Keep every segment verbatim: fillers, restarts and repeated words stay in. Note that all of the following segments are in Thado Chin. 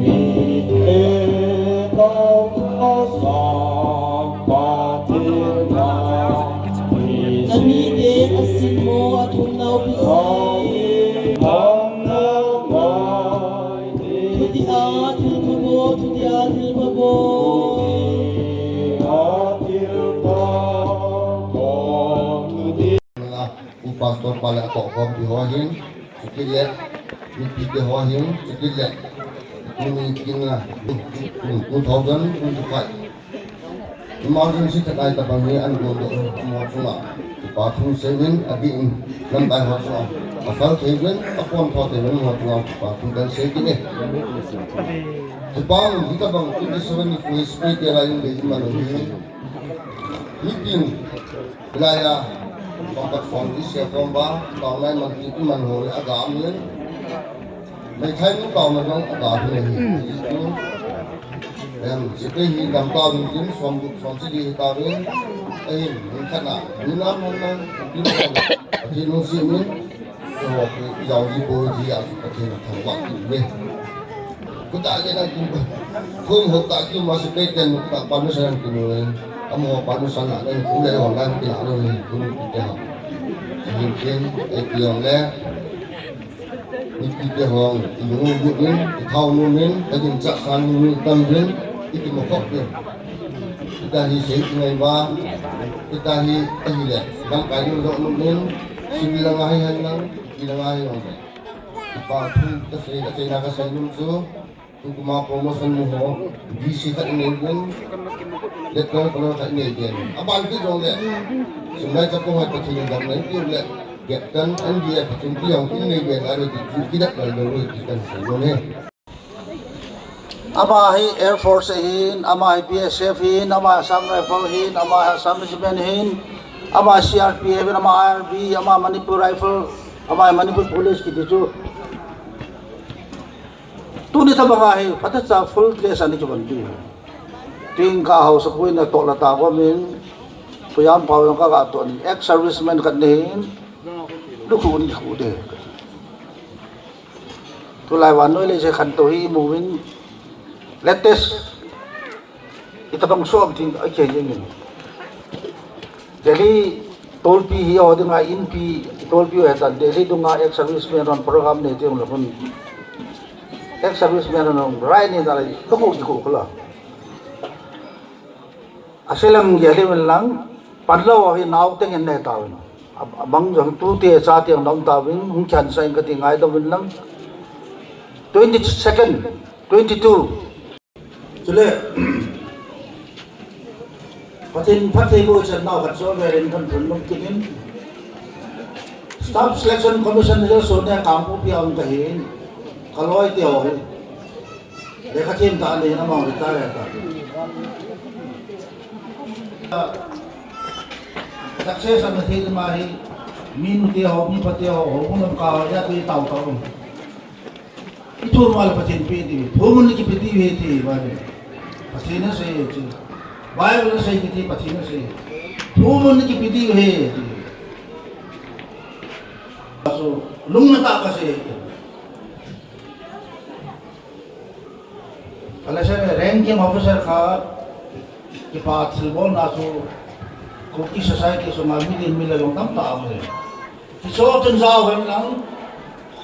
Mite taosang Pathen ahi jeh in. Namite asimmo athumnau pi jeh in. Thutia thilpha bol, thutia thilpha bol. U pastor pa le atohkhompi ho hin, chukit le mipite ho hin, chukit le tuni kin a, two thousand twenty-five emergency khat ahi tabang hi ahin gondoh u, amaho chunga kipa thu seiyuvin, adih in lamkai ho chunga asal thei uvin, apon tho thei uvin, amaho chunga kipa thu kahin sei kit e. Kipah in hitabang twenty-seven ni Kuki Spirit Day lai in bei iman u hi, mitin Hilai a, pangkat form ise form ba, taona iman ti iman ho le aga amin. Meithai nu taona jong aga hi hi. Em, sipei hi dam tauvin tin, som, som si di hi tauvin. Ahin, hin khat na, min am hon na, tin, tin, Pathen lungset in. Keiho, kei jao ji boi ji a, Pathen thangvah kit uve. Kutah le nang kum, kum hop tah kiu ma sipei ten tah permission kinu le. Amaho permission la le, kum le hon la kila le, kum kiti ha. Hin kin, ei pi jong le. Ni kiti hong, i lung u gut in, i thao nom in, ka gin chah san ni tam in, i kimo khop in. Ita hi sei ti ngai va, ita hi, ahile, lamkai ni jong nom in, civil lang ahi hen lang, civil lang ahi hong le. Kipa thu kasei, kaseina kasei nom chu, tukum a promotion mu ho, D C khat inei uvin, Lieutenant Colonel khat inei uvin. Aban kit jong le, sum lai chapang hoi Pathen in damna eipe u le, Captain, N D F, Pathen pi jong inei uvin, aro ti chu kidat lal lou ti kasei nom e. Ama hi Air Force ahin, ama hi B S F ahin, ama hi Assam Rifle ahin, ama hi Assam Regiment ahin, ama hi C R P F ahin, ama hi I R B, ama hi Manipur Rifle, ama hi Manipur Police kiti chu. Tuni tabang a hi, phatecha full dress a ana kivon diu. Tin ka haosapu in atoh la ta gomin, Pu Jampao jong ka, ka toh in, ex-serviceman khat nahin, lukhu ni khu de. Tulai vannoi leiset khantou hi imu uvin, latest, itabang som tin, a khen jeng in. Delhi tolpi hi ho dinga inpi, tolpi u hetan, Delhi dunga ex-serviceman hon program nei ti hung le hun. Ex-serviceman hon hung rai nei na le, ka khu ki khu khu la. Aselam gel uvin lang, panlou hi nao teng in nei tauvin. A, abang jong tute chate jong na um tauvin, hung khen sa in kati ngaidam uvin lang. Twenty-second, twenty-two. Chule, Pathen phattheiboh chan nau khat chu avel in kahin phondoh kit in. Staff Selection Commission result sohna Kangpokpi a um kahin, ka loi te ho hi. Lekha them tah ahin, amahon retire ta. Success ana thei ding ma hi, mi nute ho, mi phate ho, houbung lamkai ho, ijat hi tao tao. I thum a le Pathen pe ti, thumun in kipe diu ahi ti, Bible. Pathen in asei e ti. Bible in asei kiti, Pathen in asei. Thumun in kipe diu ahi ti. So, lungna tah a kasei e ti. Kala se ranking officer khat, kipa thilbolna chu, Kuki society sunga mi din mi le long tamtah a um e. Hiche chun jao hen lang,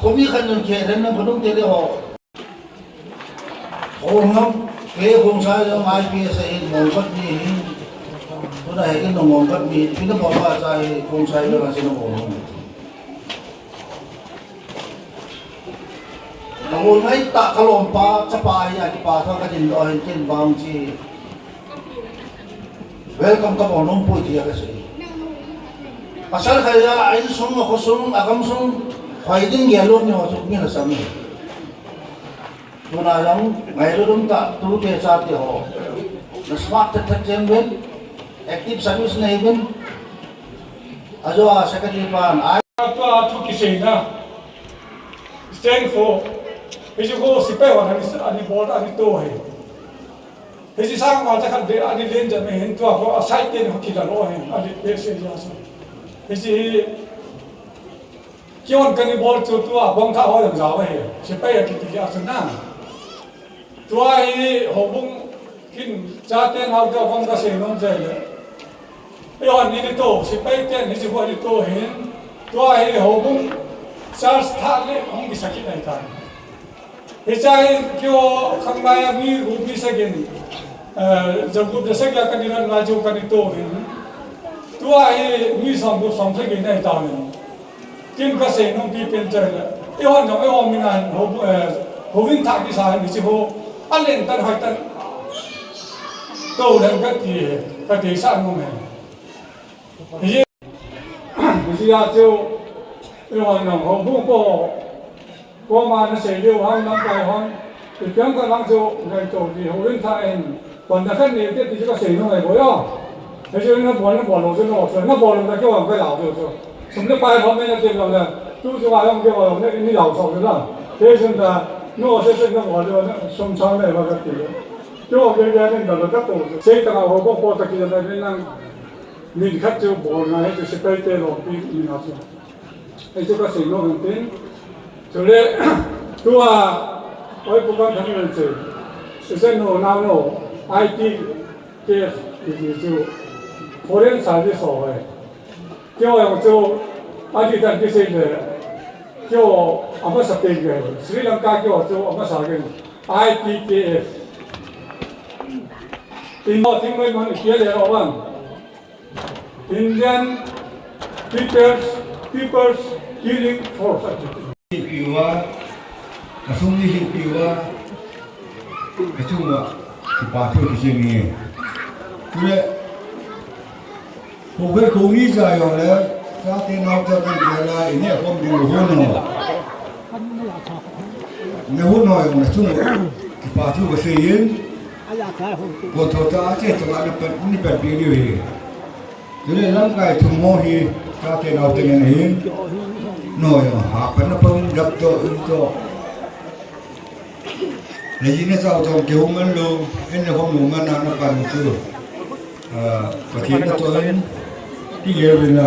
khomi khat jong khe hen lang, khonung te le ho. Khonung, kei Khongsai jong I P S ahin, Mongkot mi ahin. Tuna hi kin Mongkot mi, kin Mongkot cha hi, Khongsai jong ahin Mongkot. Ka hol ngai tah ka lompa, chapa hi a kipa tha ka din doh hin kin bang chi. Welcome ka bol nom poi tia ka sei. Pasal khat a, a insung, a khosung, a gamsung, Hoi ding gel lou ni ho chu mi na sam e. Tuna jong ngailut um tah tute chate ho. Na smart thet thet jeng uvin, active service nei uvin. Ajo a secretary pan ai. Tua thu kiseina. Stand for. Hichu ko sipai hon ani, ani bol ani to ahi. Hichu sang ma ta khat be ani len jam ahin tua ko asai ten ho kila lou ahin. Ani pe se ja sa. Hichu hi Kion kani bol chu tua bong tha ho jong jao ahi. Sipai a kiti a chu na. Tua hi houbung kin chate nau te bong ka sei nom jai le. Eihon ni ni to, sipai ten hichu ho ni to hin. Tua hi houbung church tha le hung kisakit ahi ta. Hiche a hin keiho khanglai a mi gup mi sagi in, eh, jagup jasagi a kani ran ngai chu kani to hin. Tua hi mi somgup somsagi nei tauvin. Kin kasei nom pipen chu ahile. Eihon jong, eihon min a hin ho, eh, houin thah kisa hin hiche ho. Alen tan hoi tan. To len kati, kadeisah nom e. Hiche, hiche a chu, eihon jong, houbung ko. Koma nasei diu ham lamkai hon. Ipi ham khat lang chu ngaito di houin thah in. Pan da khat nei te ti chu kasei nom e boi o. Hichu nabol, nabol lou chu nabol lou, nabol lou na keiho ka jao chu. Sum le pai hom e nati lou le. Tu chu a jong keiho jong nei jao sou chu na. Hichun ta, no se se nabol lou na sum chang le ba kati. Keiho kei kei nei da la katu. Sei tanga ho ko ko ta ki na nei nang. Min khat chu bol ngai chu sipai te lompi min a chu. Hichu kasei nom in tin. Chule, tua, oi pu kan thang in chu. Ise no, nao no, I T case, iti chu. Foreign service ho hai. Keiho jong chu, ati tan kisei le. Keiho, amasa pe le. Sri Lanka keiho chu, amasa ke. I T K F. In no, thing mai mon, kia le, awan. Indian People's, People's Killing Force. Piuva, asung ni hin piuva, achunga, kipa thu kisei ni. Tule, ko ve ko ni ja yo le, sa te nau ta kan ja la, ine kom di ho no. Ne ho no yo na chung, kipa thu kisei yin. Ko tho ta che to la ni pen, ni pen pi ni hi. Tule lamkai thum ho hi, chate nau te ngen ahin. Noi ma, ha pan na pang dap to, in to. Le yin na chao to ke hum man lo, in na hom lo man na na pan chu. Ah, Pathen na to in, ti ye rin na.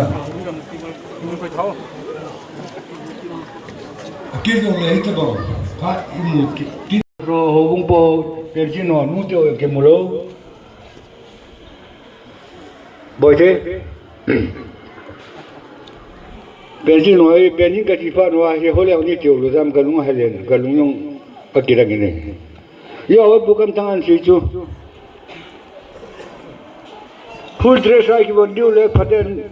Akil to le hi to bang, pha imu ki, ki. Ro ho bung po, per ji no, nu to ke mu lo. Boite. Pension noi, pension kati phat uva, hiche ho le ni tiu lu jam kalung helen, kalung jong akidang in. Yo, pu Kamthang in asei chu. Full dress a kivon diu le phaten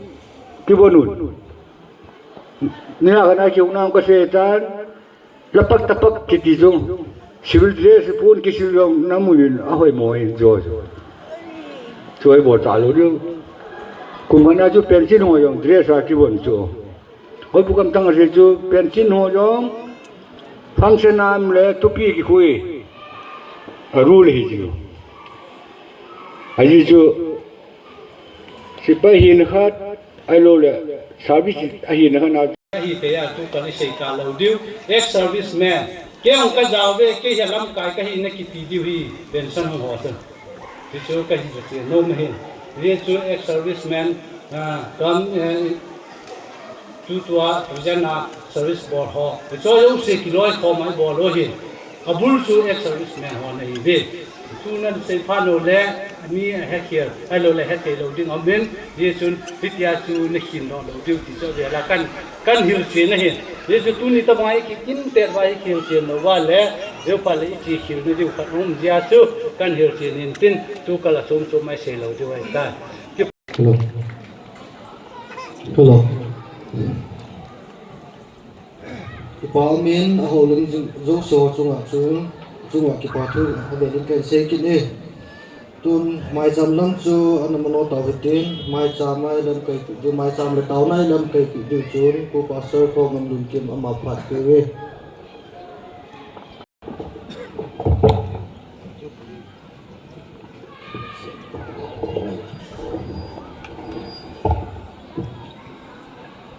kivon un. Nia kana kiu nam kasei tan. Lapak tapak kiti chu, civil dress pon kisil jong namu in ahoimo in chu. Chu ahibol talou diu. Kum khat na chu pension ho jong dress a kivon chu. Hoi pu Kamthang asei chu pension ho jong function a um le thupi kikhui. A rule hi chu. Ahi chu. Sepai hina khat, ahilou le, service ahina khat na. Ahi te a tu kan sei talou diu, ex-serviceman. Kei jong kajao ve, kei hi lamkai kahi na kiti diu hi, pension hung ho chu. Hichu kahi chu ti nom hin. Hichu ex-serviceman, ah, kam, eh, Tutua, tujan a service bol ho. Hicho jouse kiloikhom a ibol u hin. Abul chu ex-serviceman ho nahiuve. Chu nasei phat u le, mi ahekhel, ahilou le hethei lou ding aum in, hichun, hitia chu nakhin lou lou diu ti chu avel a kan, kan hilchen ahin. Hichu tuni tabang a ikikim pet uva ihilchen lou uva le, veu phat le ikikhel na diu khat um jeh a chu, kan hilchen in tin, tu kal a chom chom a isei lou diu ahitai. Hello. Hello. Kipa umin, ahoulim jouse ho chunga chun, chunga kipa thu avel in kahin sei kit e. Tun maicham lam chu ana mano tau hitin, maicham a ilamkai kit diu, maicham le taona ilamkai kit diu chun, Pu Pastor Khongamlun Kim ama phat kit uve.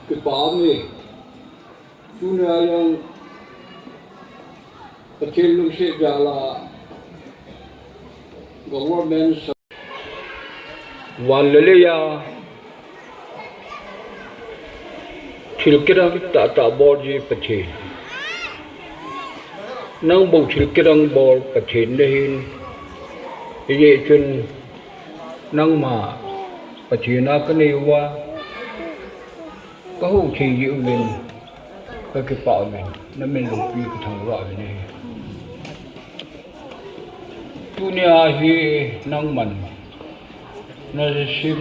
Kipa ume. Tunia jong Pathen lungset jal a government sa- Van le lei a thil kidang tahtah bol ji Pathen. Nang bou thil kidang bol Pathen nahin. Hijeh chun nangma Pathen a kanei uva, kahou thei jeh uvin, kakipah uvin, namin lungpi kathangvah uvin ahi. Tunia hi nangman nasem.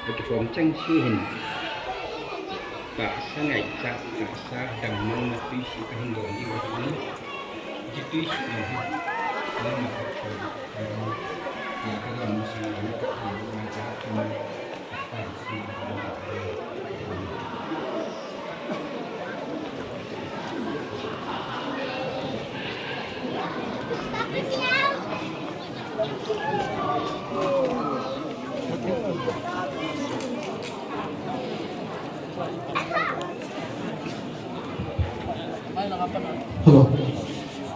Kati khom cheng chu hin, tahsa ngaichat, tahsa dangmang na tui si kahin don diu ahi. Ji tui si ahi. Nangma ka chon, nangma ka gam sang, nangma ka chon, nangma ka chon. Hello.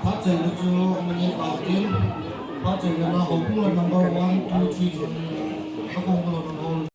Phat chaina chu mani pau tin. Phat chaina la houbung la number one, two, three chu. Houbung la number one.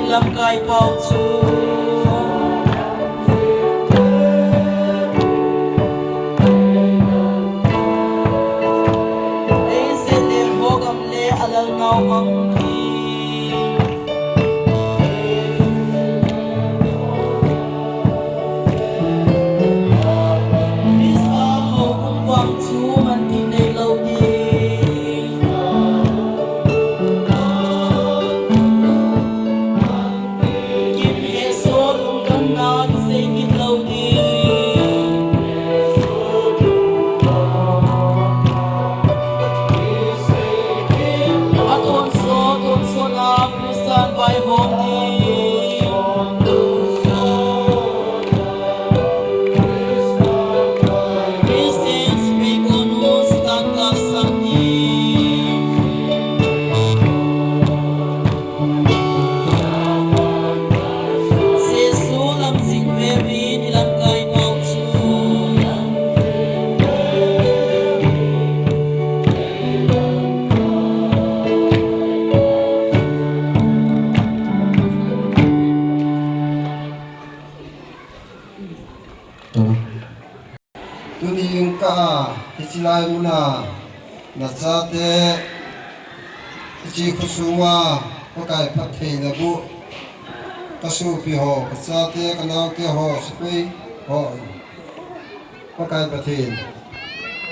Lamkai pau chu. Ei se le ho gam le alal nau mang ki. Krista ho kum vang chu man ti nei lo di. Chilai muna nachate, chi khusunga Pakai phattheina bu, kasopi ho, kachate, kanaote ho, sakui ho, Pakai Pathen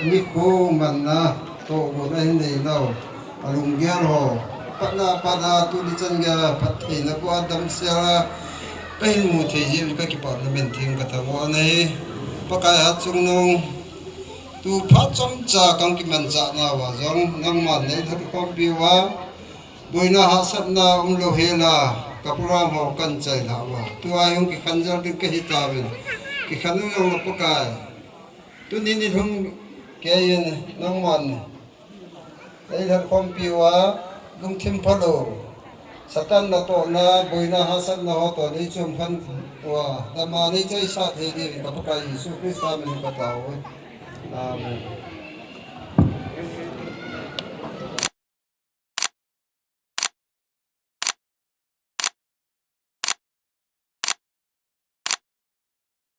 nikho manna tohgon ahin neilou, alunggel ho, patna patna tuni chan geiya phattheina bu a damsel a kahin mu thei jeh in kakipah lamang theng katha mo ahi. Pakai, hatchungnung tu phat chomcha kakimanchah nauva jong nangman neilhatkhompi uva, boina hahsatna umlou hela, ka program ho kahin chailhah uva, tua hi hung kikhen jel ding kahi tauvin, kikhen u jongle Pakai, tuni nilhum keiyin nangman neilhatkhompi uva, lungthim phalou, Satan natohna, boina hahsatna ho toh neichom khen uva, dama neichaisah thei diuvin ka Pakai Jesu Christa min in kataove. Amen.